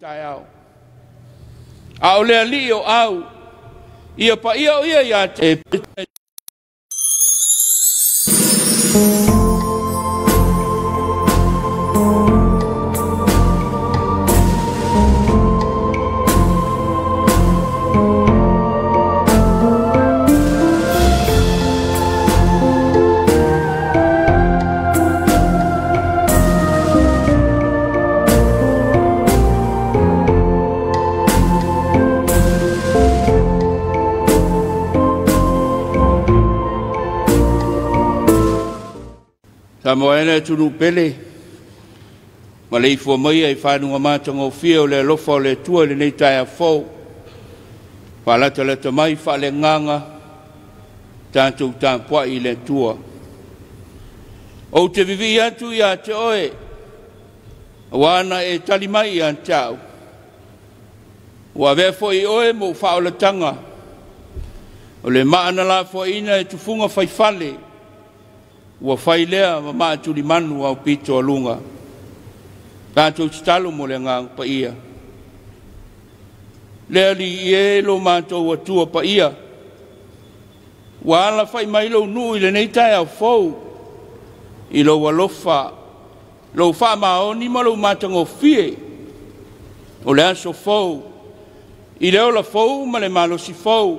Taeao. A o le alii o au, ia paia o ia ia te. Samoa e le atunuu pele, ma le ifua maia i fanuga matagofie o le alofa o le Atua i lenei taeao fou. Faalatalata mai faaleagaga, tatou tapuai i le Atua. Ou te vivii atu ia te oe, aua na e tali mai ia te au. Ua avea foi oe mo faaolataga, o le maana lafoaina e tufuga faifale, ua fai lea ma maatulimanu au pito aluga. Tatou tatalo mo le agaga paia. Le Alii e lo matou Atua paia, ua alafai mai lou nuu i lenei taeao fou, i lou alofa, lou faamaoni ma lou matagofie, o le aso fou, i le ola fou ma le malosi fou,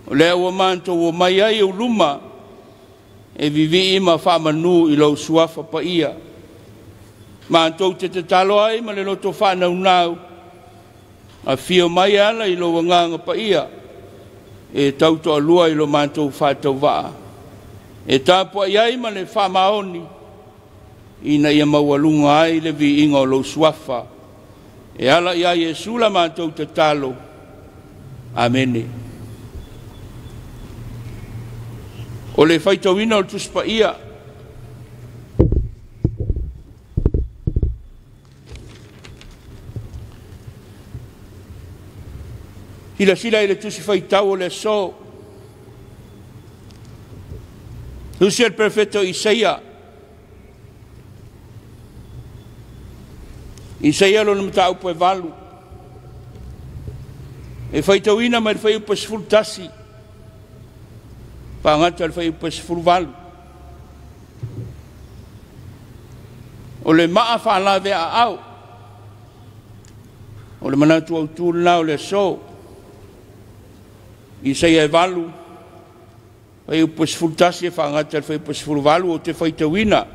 o lea ua matou omai ai i ou luma, e vivii ma faamanu i lou suafa paia. Matou te tatalo ai ma le loto faanaunau, afio mai ala i lou agaga paia, e tautoalua i lo matou faatauvaa, e tapuai ai ma le faamaoni, ina ia maualuga ai le viiga o lou suafa. E ala ia Iesu la matou tatalo. Amene. O le faitauina o le Tusi Paia, silasila i le Tusi Faitau o le aso, Tusi a le Perofeta o Isaia, Isaia lona mataupu e 8, e faitauina mai le fuaiupu 11, faagata le fuaiupu 18. O le maa faalaveaau, o le manatu autu lena o le aso. Isaia 8, fuaiupu 11 e faagata le fuaiupu 18, ou te faitauina.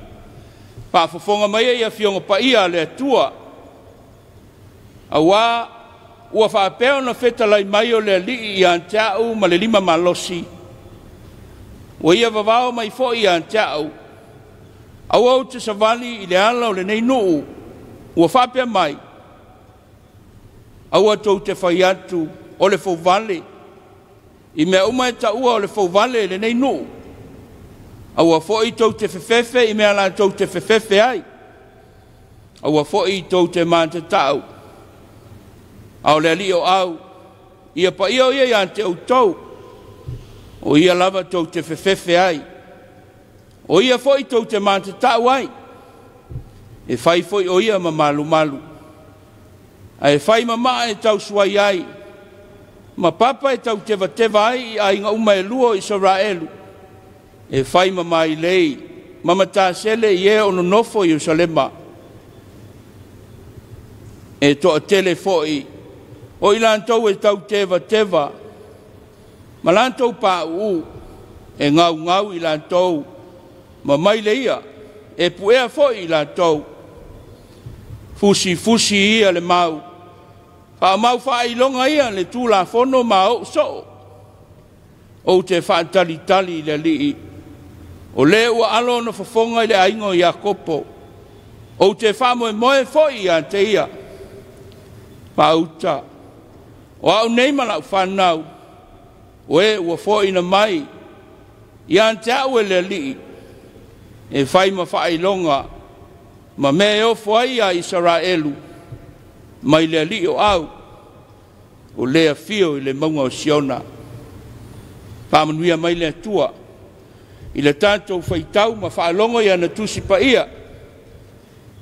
Faafofoga mai ai afioga paia a le Atua, aua ua faapea ona fetalai mai o le Alii ia te au ma le lima malosi, ua ia vavao mai foi ia te au, aua ou te savali i le ala o lenei nuu, ua faapea mai, aua tou te fai atu o le fouvale, i mea uma e taua o le fouvale i lenei nuu, aua foi tou te fefefe i mea latou te fefefe ai, aua foi tou te matatau, a o le Alii o au, ia paia o ia ia te outou, o ia lava tou te fefefe ai, o ia foi tou te matatau ai, e fai foi o ia ma malumalu, ae fai ma maa e tausuai ai, ma papa e tautevateva ai i aiga uma e lua o Isaraelu, e fai ma mailei, ma matasele i e o nonofo i Ierusalema, e toatele foi o i latou e tautevateva, ma latou pauu, e gaugau i latou, ma maile ia, e puea foi i latou, fusifusi ia le mau, faamau faailoga ia le Tulafono ma ou soo, ou te faatalitali i le Alii, o le ua alo ona fofoga i le aiga o Iakopo, ou te faamoemoe foi ia te ia, pauta, o au nei ma lau fanau, o e ua foaina mai, ia te au e le Alii, e fai ma faailoga, ma mea e ofo ai ia Isaraelu, mai le Alii o au, o le afio i le mauga o Siona. Faamanuia mai le Atua, i le tatou faitau ma faalogo i ana Tusi Paia,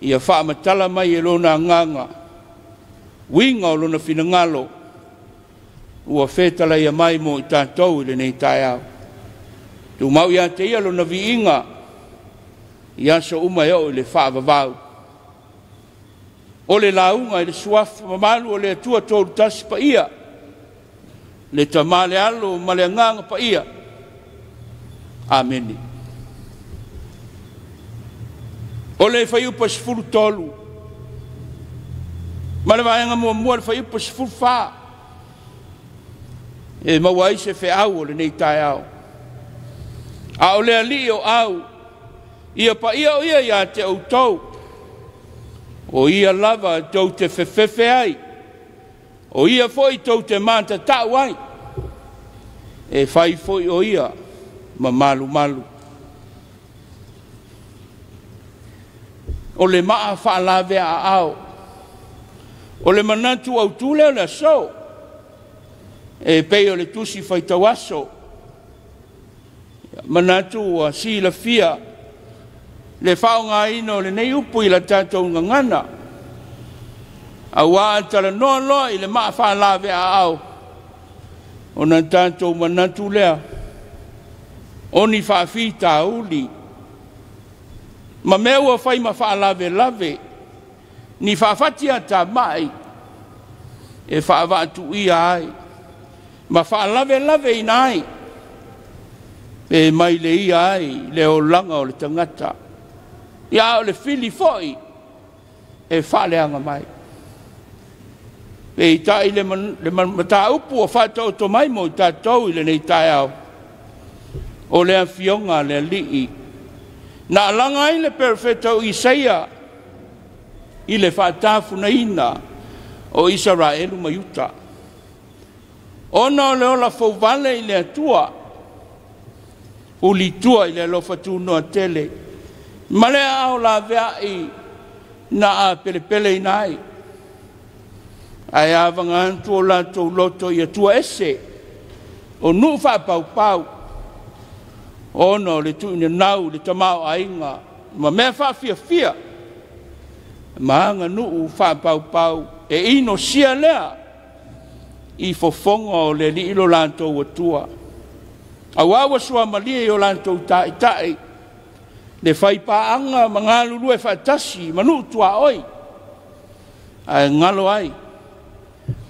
ia faamatala mai e lona agaga, Uiga o lona finagalo ua fetalaia mai mo i tatou i lenei taeao. Tumau ia te ia lona viiga i aso uma e oo i le faavavau. O le lauga i le suafa mamalu o le Atua Tolutasi Paia, le Tama, le Alo ma le Agaga Paia. Amene. O le fuaiupu 13 ma le vaega muamua le fuaiupu 14 e maua ai se feau o lenei taeao. A o le Alii o au, ia paia o ia ia te outou, o ia lava tou te fefefe ai, o ia foi tou te matatau ai, e fai foi o ia ma malumalu. O le maa faalavea aao, o le manatu autu lea o le aso, e pei o le tusi faitau aso, manatu ua silafia le faaaogaina o lenei upu i la tatou gagana, auā a talanoa loa i le maa faalavea aao, ona tatou manatu lea o ni faafitauli ma mea ua fai ma faalavelave, ni faafatiatamai e faavaatuia ai ma faalavelaveina ai, pe mai le ia ai le olaga o le tagata. Ia, a o le fili foi e faaleaga mai. Peitai le mataupu ua faataoto mai mo i tatou i lenei taeao, o le afioga a le Alii na alaga ai le perofeta o Isaia i le faatafunaina o Isaraelu ma Iuta, ona o le ola fouvale i le Atua, ulitua i le alofa tunoa tele, ma le aao laveai na apelepeleina ai, ae avaga atu o latou loto i Atua ese, o nuu faapaupau, ona o le tuuinanau i le tamaoaiga ma mea faafiafia ma aganuu faapaupau, e inosia lea i fofoga o le Alii lo latou Atua. Auā ua suamalie i o latou taitai le faipaaga ma galulue faatasi ma nuu tuaoi, ae galo ai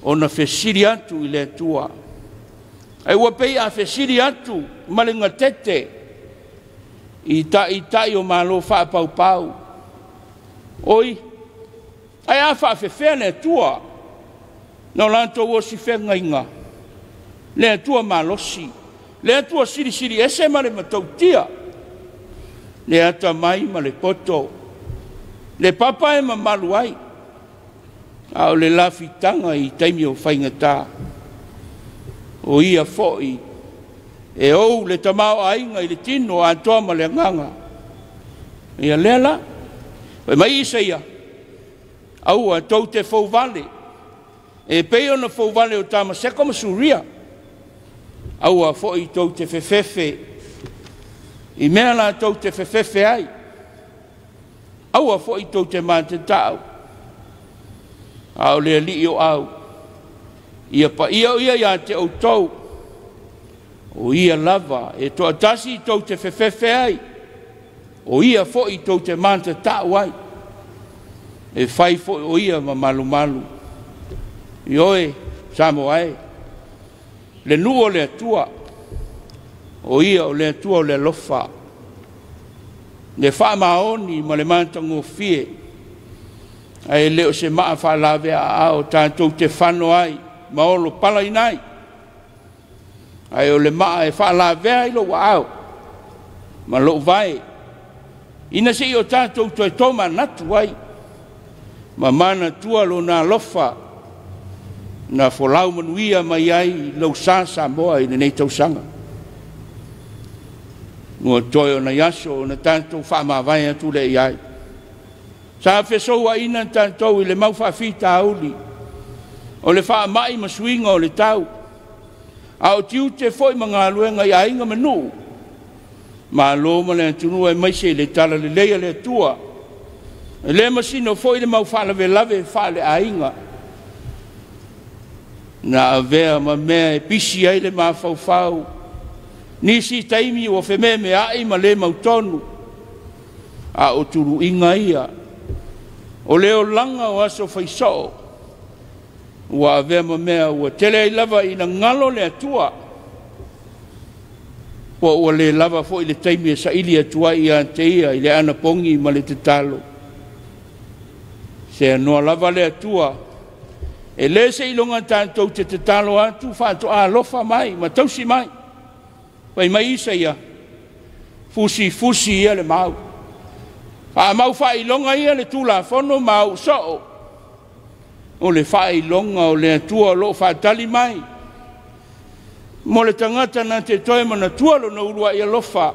ona fesili atu i le Atua. Ae ua pei a fesili atu ma le gatete i taitai o malo faapaupau, oi, ae a faafefea le Atua na o latou osifegaiga, le Atua malosi, le Atua silisili ese ma le matautia, le atamai ma le poto, le papa e mamalu ai, a o le lafitaga i taimi o faigata. O ia foi e ou le tamaoaiga i le tino atoa ma le agaga. Ia lea la, fai mai Isaia, aua tou te fouvale, e pei ona fouvale o Tamaseko ma Suria, aua foi tou te fefefe i mea latou te fefefe ai, aua foi tou te matatau, a o le Alii o au, ia paia o ia ia te outou, o ia lava e toatasi tou te fefefe ai, o ia foi tou te matatau ai, e fai foi o ia ma malumalu. Ioe, Samoa e, le nuu o le Atua, o ia o le Atua o le alofa, le faamaoni ma le matagofie, ae le o se maa faalavea aao tatou te fano ai ma olopalaina ai, ae o le maa e faalavea ai lou aao ma lou vae, ina se i o tatou toe tomanatu ai ma manatua lona alofa na folau manuia mai ai lou sa Samoa i lenei tausaga. Ua toe o nai aso ona tatou faamavae atu lea i ai. Sa fesouaina tatou i le mau faafitauli o le faamai ma suiga o le tau, a o tiute foi ma galuega i aiga ma nuu, malo ma le atunuu aemaise i le talalelei a le Atua. E le masino foi le mau faalavelave faaleaiga. Na avea ma mea e pisi ai le mafaufau. Nisi taimi ua fememeai ma le mautonu, a o tuluiga ia o le olaga o aso faisoo ua avea ma mea ua tele ai lava ina galo le Atua, po ua le lava foi le taimi e saili atu ai ia te ia i le anapogi ma le tatalo. Seanoa lava le Atua, e le seiloga tatou te tatalo atu faatoa alofa mai ma tausi mai. Fai mai Isaia, fusifusi ia le mau, faamau faailoga ia le Tulafono ma au soo. O le faailoga o le Atua o loo faatali mai mo le tagata na te toe manatua lona uluai alofa,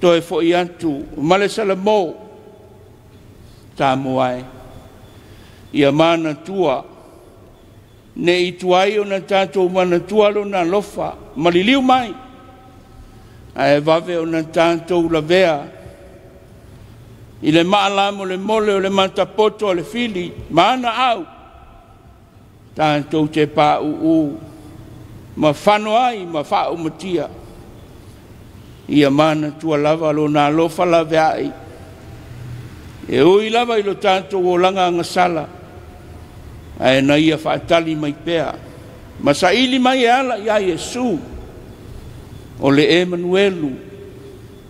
toe foi atu ma le Salamo. Samoa e, ia manatua, ne i tuai ona tatou manatua lona alofa ma liliu mai, ae vave ona tatou lavea i le maalamolemole o le matapoto a le fili ma ana au, tatou te pauu ma fano ai ma faaumatia. Ia manatua lava lona alofa laveai, e ui lava i lo tatou olaga agasala, ae na ia faatali mai pea ma saili mai e ala ia Iesu o le Emanuelu,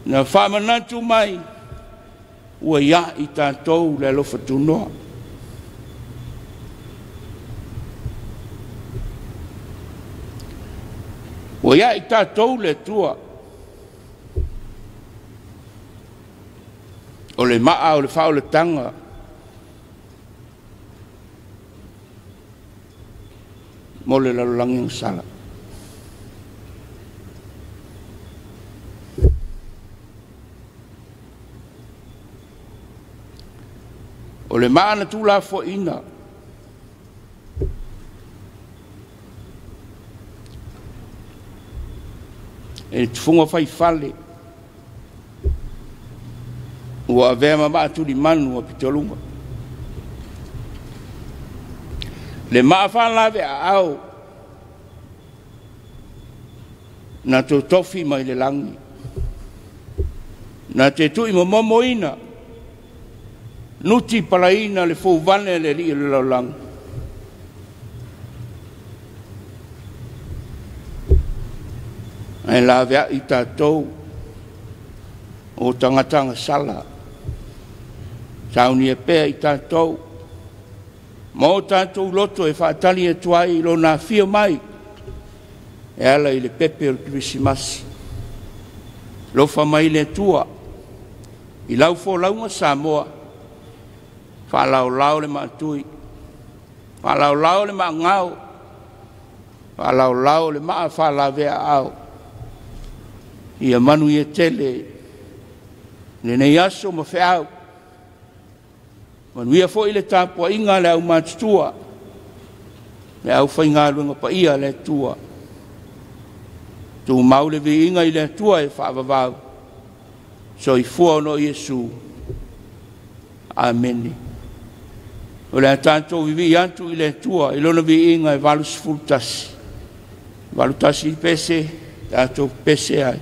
na faamanatu mai ua ia i tatou le alofa tunoa. Ua ia i tatou le Atua. O le maa o le faaolataga mo le lalolagi agasala. O le maa na tuulafoaiina e le tufuga faifale ua avea ma maatulimanu a Pitaluga. Le maa faalaveaao na totofi mai le lagi, na te tuimomomoina nuti palaina le fouvale a le alii o le lalolagi. Ae laveai tatou o tagata agasala, saunia pea i tatou ma o tatou loto e faatali atu ai i lona afio mai e ala i le pepe o le Kerisimasi. Alofa mai le Atua i lau folauga Samoa, faalaolao le maatui, faalaolao le maagao, faalaolao le maa faalaveaao. Ia manuia tele lenei aso ma feau. Manuia foi le tapuaiga a le aumatutua, le aufaigaluega paia a le Atua. Tumau le viiga i le Atua e faavavau. Soifua ona o Iesu. Amene. O le a tatou vivii atu i le Atua i lona viiga e 81. 81 pese, tatou pese ai.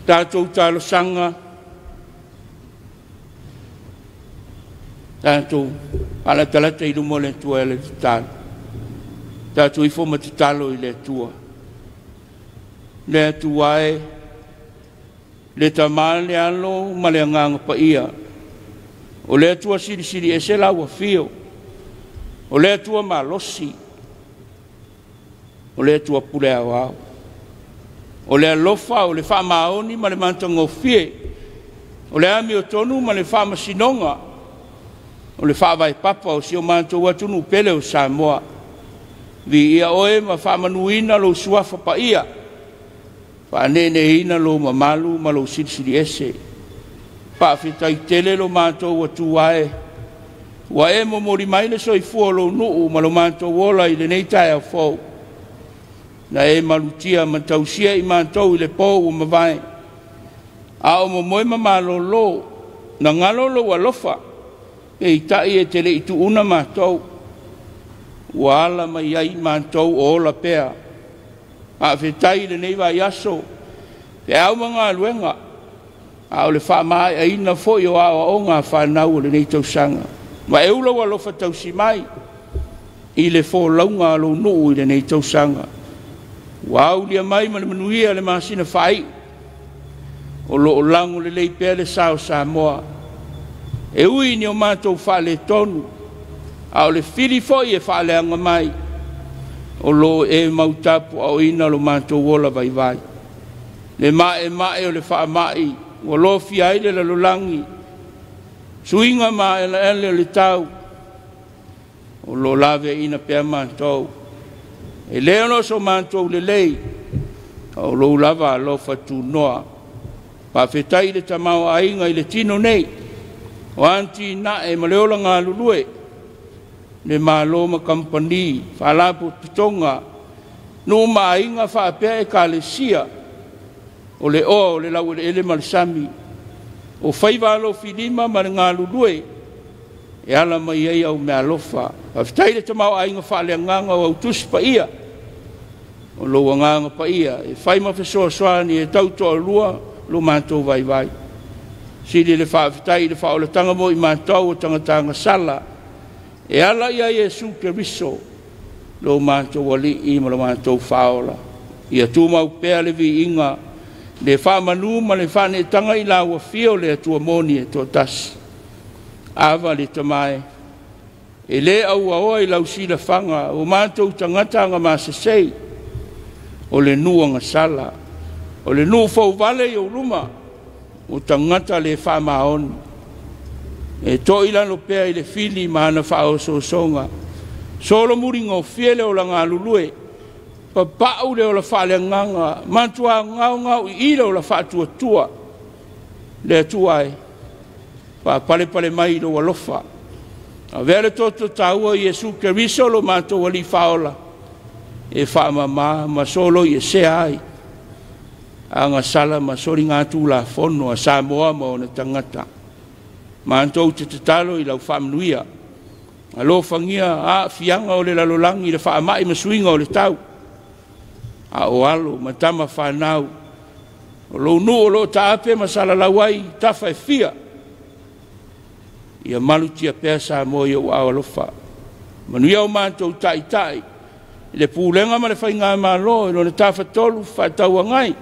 Tatou talosaga, tatou faalatalata i luma o le Atua e le tatalo. Tatou ifo ma tatalo i le Atua. Le Atua e, le Tama le Alo ma le Agaga Paia, o le Atua silisili ese lau afio, o le Atua malosi, o le Atua pule aoao, o le alofa, o le faamaoni ma le matagofie, o le amiotonu ma le faamasinoga, o le faavae papa o si o matou atunuu pele o Samoa. Viia oe ma faamanuina lou suafa paia, faaneeneeina lou mamalu ma lou silisili ese. Faafetai tele lo matou Atua e, ua e momoli mai le soifua o lou nuu ma lo matou ola i lenei taeao fou. Na e malutia ma tausia i matou i le po ua mavae, a o momoe ma malolo, na galo lou alofa, peitai e te le i tuuna matou, ua ala mai ai matou o ola pea. Faafetai i lenei vaiaso, feau ma galuega, a o le faamaeaina foi o aoaoga a fanau o lenei tausaga. Ma e ulo ua alofa tausi mai i le folauga a lou nuu i lenei tausaga. Ua aulia mai ma le manuia le masina faaiu, o lo o lago lelei pea le sa o Samoa. E ui ni o matou faaletonu, a o le fili foi e faaleaga mai, o lo o e mautapuaaoina lo matou ola vaivai. Le maemae o le faamai ua lofia ai le lalolagi, suiga maeleele o le tau, o lo o laveaiina pea matou. E le ona o so matou lelei, a o lou lava alofa tunoa. Faafetai i le tamaoaiga i le tino nei, o atinae ma le ola galulue, le Malo ma kamupani, faalapotopotoga, nuu ma aiga faapea ekalesia, o le oa o le laueleele ma le sami, o faiva alofilima ma le galulue, e ala mai ai au meaalofa. Faafetai i le tamaoaiga faaleagaga o au Tusi Paia, o lou Agaga Paia e fai ma fesoasoani e tautoalua lo matou vaivai. Sili le faafetai i le faaolataga mo i matou o tagata agasala, e ala ia Iesu Keriso, lo matou Alii ma lo matou Faaola. Ia tumau pea le viiga, le faamanu ma le faaneetaga i lau afio le Atua moni e toatasi. Ava le Tama e, e le auaoa i lau silafaga o matou tagata agamasesei, o le nuu agasala, o le nuu fouvale i ou luma, o tagata le faamaoni. E toilalo pea i le fili ma ana faaosoosoga, solomuligofie le ola galulue, papau le ola faaleagaga, matua gaogao i le ola faatuatua. Le Atua e, faapalepale mai i lou alofa. Avea le toto taua i Iesu Keriso lo matou Alii Faaola, e faamama ma soloi esea ai agasala ma soligatulafono a Samoa ma ona tagata. Matou te tatalo i lau faamanuia. Alofagia aafiaga o le lalolagi i le faamai ma suiga o le tau, a o alo ma tama fanau o lou nuu o lo o taape ma salalau ai tafa e fia. Ia malutia pea Samoa i ou aao alofa. Manuia o matou taitai i le pulega ma le faigamalo i lona tafatolu faatauagai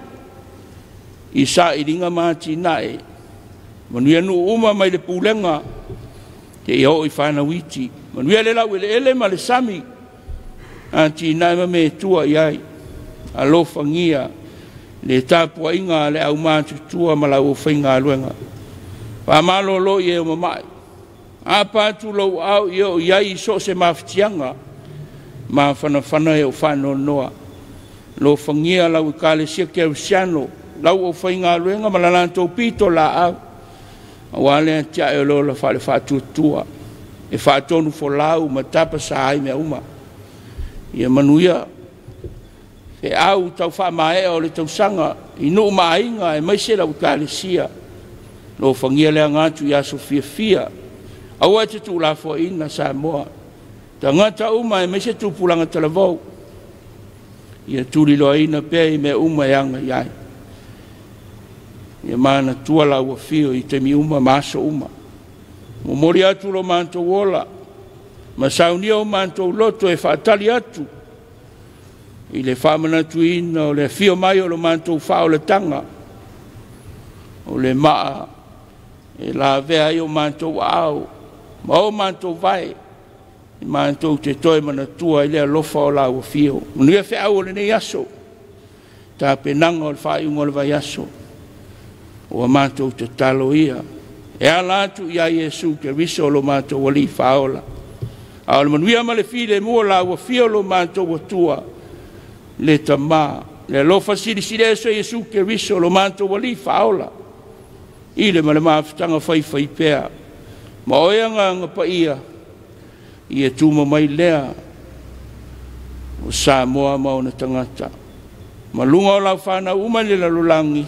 i sailiga ma atinae. Manuia nuu uma mai le pulega seia oo i fanau iti. Manuia le laueleele ma le sami, atinae ma metua i ai. Alofagia le tapuaiga a le aumatutua ma lau aufaigaluega. Faamalolo i e o mama'i, apa atu lou aao i e o i ai i so o se mafatiaga, mafanafana e o faanoanoa. Alofagia lau Ekalesia Kerisiano, lau aufaigaluega ma la latou pito laau, aua le atiae o le ola faale-faatuatua, e faatonu folau ma tapasa ai mea uma. Ia manuia feau tau faamaea o le tausaga i nuu ma aiga aemaise lau ekalesia. Alofagia le aga atu i aso fiafia, aua e te tuulafoaiina Samoa, tagata uma aemaise tupulaga talavou, ia tuliloaina pea i mea uma e aga i ai. Ia manatua lau afio i taimi uma ma aso uma. Momoli atu lo matou ola ma saunia o matou loto e faatali atu i le faamanatuina o le afio mai o lo matou faaolataga, o le maa e lavea ai o matou aao ma o matou vae, e matou te toe manatua ai le alofa o lau afio. Manuia feau o lenei aso, tapenaga o le faaiuga o le vaiaso, ua matou tatalo ia e ala atu ia Iesu Keriso lo matou Alii Faaola. A o le manuia ma le filemu o lau afio lo matou Atua, le Tama, le alofa silisili ese o Iesu Keriso lo matou Alii Faaola, i le ma le mafutaga faifaipea ma oe Agaga Paia, ia tuma mai lea o Samoa ma ona tagata, ma luga o lau fanau uma i le lalolagi,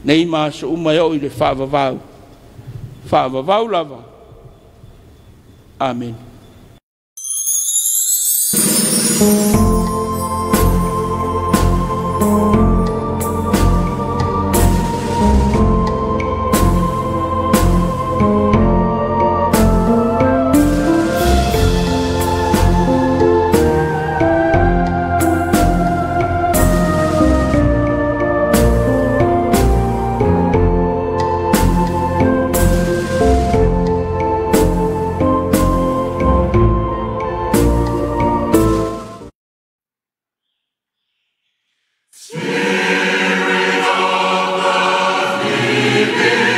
nei ma aso uma e oo i le faavavau, faavavau lava. Amene. Spirit of the living